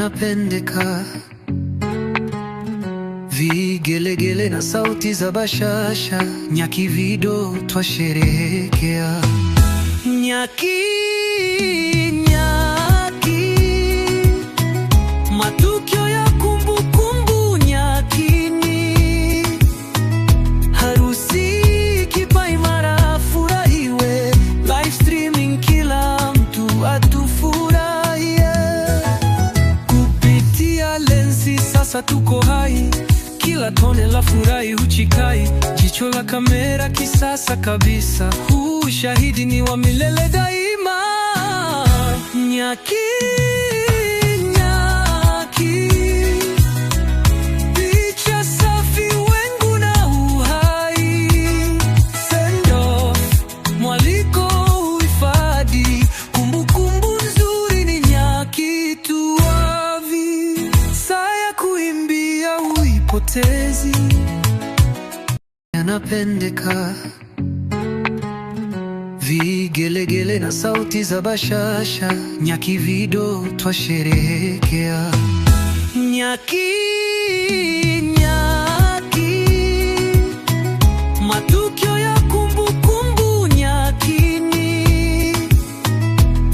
Yanapendeka, vigelegele na sauti za bashasha, Nyakivido twasherehekea. Nyaki, nyaki, matukio ya kumbukumbu nyakini, harusi kipaimara furahiwe, live streaming kila mtu atufurahie. Kupitia lensi sasa tuko hai, kila tone la furahi huchikai, jicho la kamera kisasa kabisa, huu ushahidi ni wa milele daima. Nyaki, nyaki, picha safi, wengu na uhai, send off, mwaliko uhifadhi, kumbukumbu nzuri ni nyaki tuavi, saa ya kuimbia uipotezi. Yanapendeka, vigelegele na sauti za bashasha, Nyakivido twasherehekea. Nyaki, nyaki, matukio ya kumbukumbu nyakini,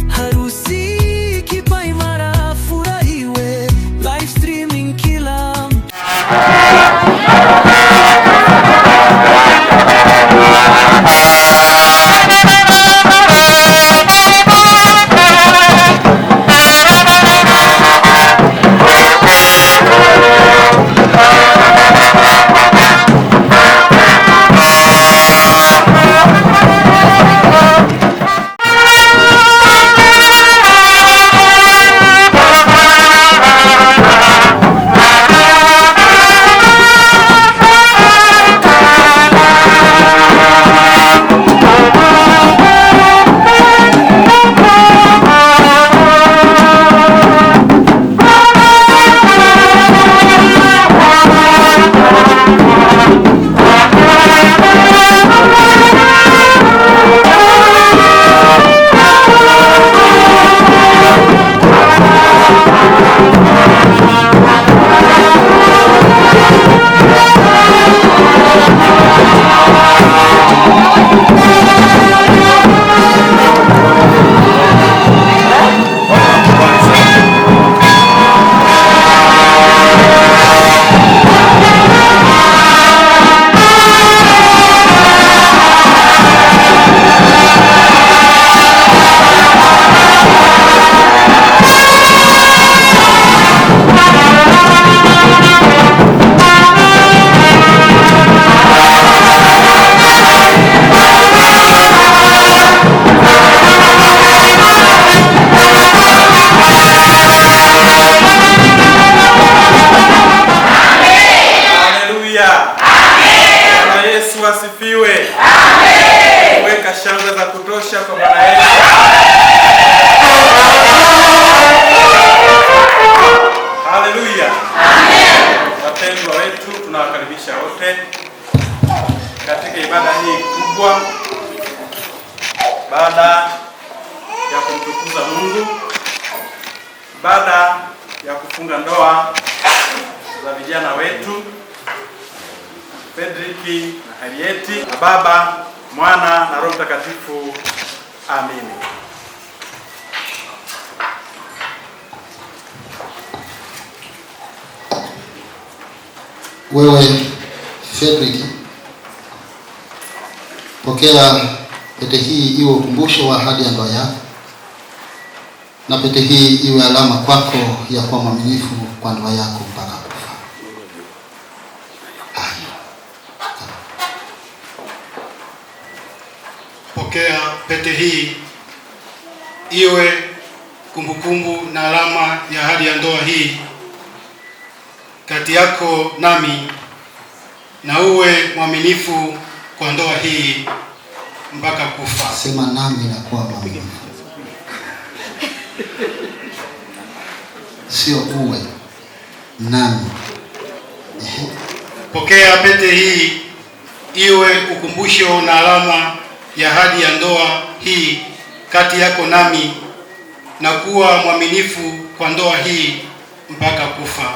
harusi kipaimara furahiwe, live streaming kila mtu. Haleluya. Bwana Yesu asifiwe. Amen. Weka shangwe za kutosha kwa Bwana Yesu. Haleluya. Amen. Wapendwa wetu, tunawakaribisha wote katika ibada hii kubwa, baada ya kumtukuza Mungu, baada ya kufunga ndoa za vijana wetu Fredrick na Harrieti, na Baba, Mwana na Roho Mtakatifu. Amini. Wewe Fredrick, pokea pete hii iwe ukumbusho wa ahadi ya ndoa yako, na pete hii iwe alama kwako ya kuwa mwaminifu kwa ndoa yako mpaka kufa. Amen. Pokea pete hii iwe kumbukumbu na alama ya ahadi ya ndoa hii kati yako nami, na uwe mwaminifu kwa ndoa hii mpaka kufa. Sema nami na kuwa mwaminifu, sio uwe nami. Ehe. Pokea pete hii iwe ukumbusho na alama ya ahadi ya ndoa hii kati yako nami, na kuwa mwaminifu kwa ndoa hii mpaka kufa.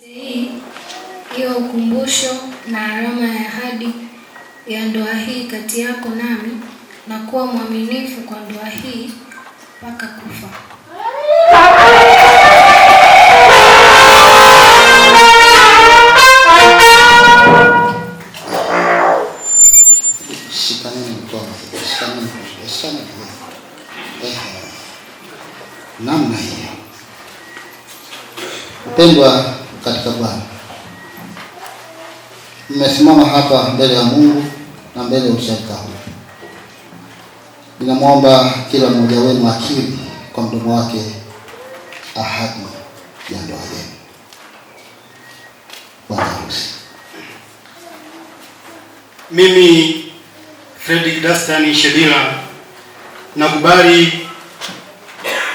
Hii iwe ukumbusho na alama ya ahadi ya ndoa hii kati yako nami, na kuwa mwaminifu kwa ndoa hii mpaka kufa. Shikaneni mkono, shikaneni mkono, shikaneni mkono. Namna hiyo. Mpendwa katika Bwana, mmesimama hapa mbele ya Mungu na mbele ya usharika huu. Ninamwomba kila mmoja wenu akiri kwa mdomo wake ahadi ya ndoa yenu. Bwana harusi. Mimi Fredrick Dastan Shebila nakubali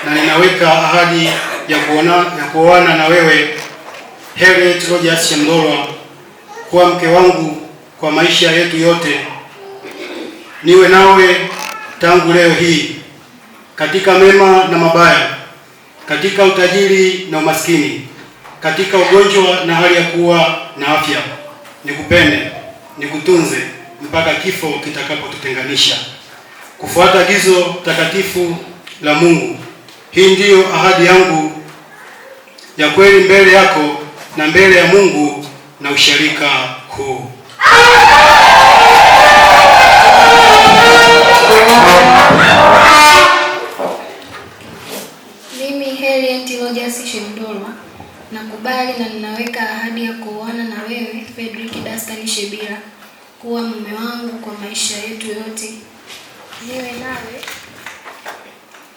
na ninaweka ahadi ya kuoana na wewe Harriet Rogers Shemdollwa kuwa mke wangu kwa maisha yetu yote. Niwe nawe tangu leo hii katika mema na mabaya, katika utajiri na umaskini, katika ugonjwa na hali ya kuwa na afya. Nikupende, nikutunze mpaka kifo kitakapotutenganisha, kufuata agizo takatifu la Mungu. Hii ndiyo ahadi yangu ya kweli mbele yako na mbele ya Mungu na usharika huu. Mimi Harriet Rogers Shemdollwa nakubali na ninaweka ahadi ya kuoana na wewe Fredrick Dastan Shebila kuwa mume wangu kwa maisha yetu yote.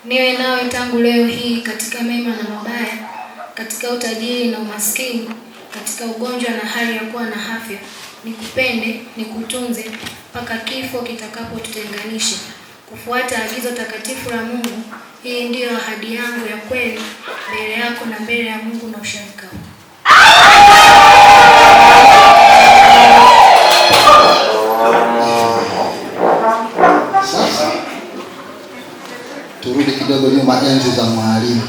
Niwe nawe tangu leo hii katika mema na mabaya, katika utajiri na umaskini, katika ugonjwa na hali ya kuwa na afya. Nikupende, nikutunze mpaka kifo kitakapotutenganisha, kufuata agizo takatifu la Mungu. Hii ndiyo ahadi yangu ya kweli mbele yako na mbele ya Mungu na usharika huu. Sasa turudi kidogo nyuma, enzi za mwalimu.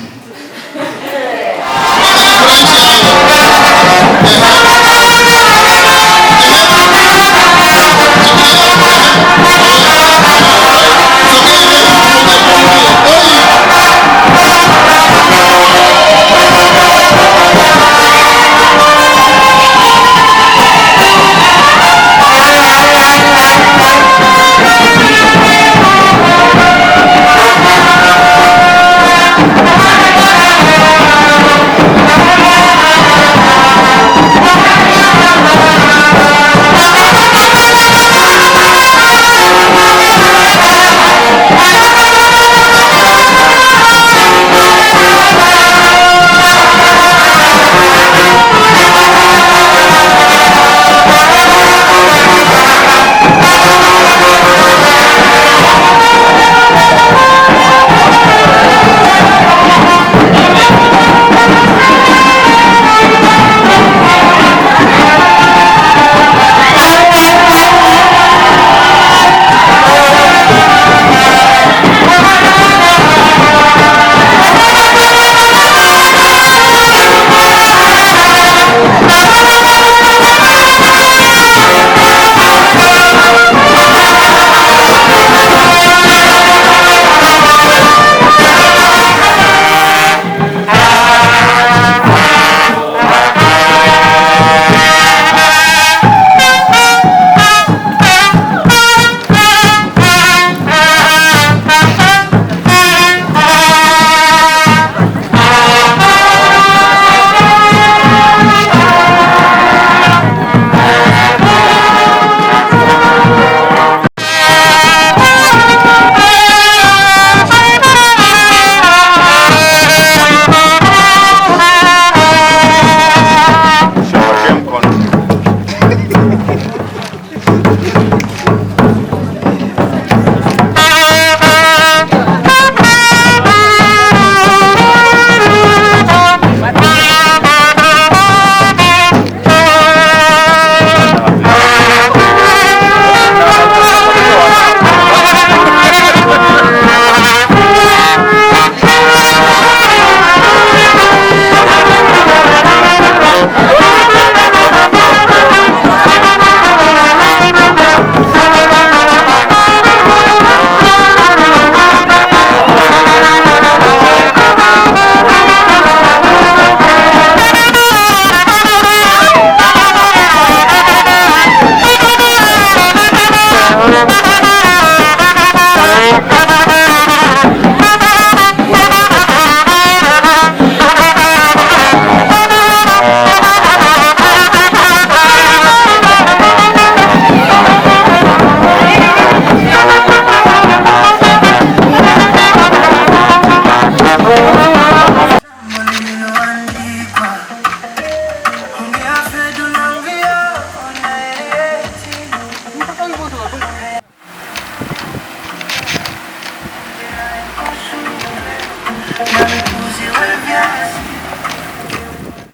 Yes.